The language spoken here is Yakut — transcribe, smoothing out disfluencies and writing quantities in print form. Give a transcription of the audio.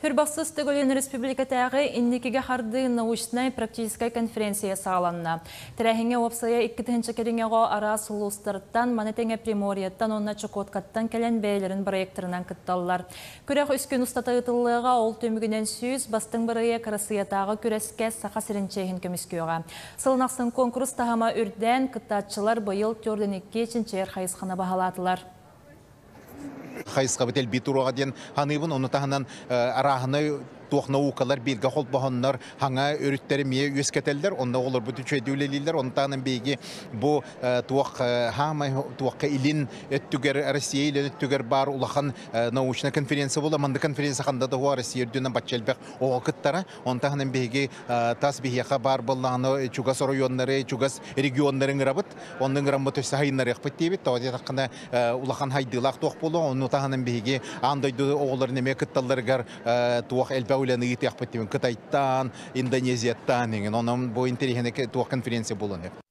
Хүрбахсыс төгүлүн республикатааҕы инникигэ хардыы научнай практическай конференция саҕаланна. Тэрээһиҥҥэ уопсайа 2000 кэриҥэ оҕо араас улуустартан, маны тэҥэ Приморьеттан уонна Чукоткаттан кэлэн бэйэлэрин бырайыактарынан кытталлар. Күрэх үс күн устата ыытыллыаҕа, ол түмүгүнэн 100 бастыҥ бырайыак Россиятааҕы күрэскэ Саха сирин чиэһин көмүскүөҕэ. Сылын ахсын куонкурус таһыма үрдээн, кыттааччылар быйыл 42 чинчийэр хайысханы баһылаатылар. Хайысхабыт элбии туруоҕа диэн саныыбын. Ону таһынан арааһынай туох наукалар бииргэ холбоһоннор хаҥа өрүттэри эмиэ үөскэтэллэр. Онно оҕолорбут үчүгэйдик үлэлииллэр. Ону таһынан биһиги бу туох хаамай туохха илин өттүгэр, Россия илин өттүгэр баар улахан научнай конференция буолла. Маннык конференция ханда да Россия үрдүнэн бачча элбэх оҕо кыттара. Онон таһынан биһиги тас биһиэхэ баар буоллаҕына чугас оройуоннары, чугас регионнары ыҥырабыт. Онно ыҥыраммыт өссө хайыннарыахпыт диэбит. Тоҕо диэтэххинэ улахан хайдыылаах туох буолуо. Ону таһынан биһиги аан дойду оҕолорун эмиэ кытталларыгар туох элбэх үлэни ыытыахпыт диэн Кытайтан, Индонезияттан иҥин. Онон бу интэриэһинэй туох конференция буолуон.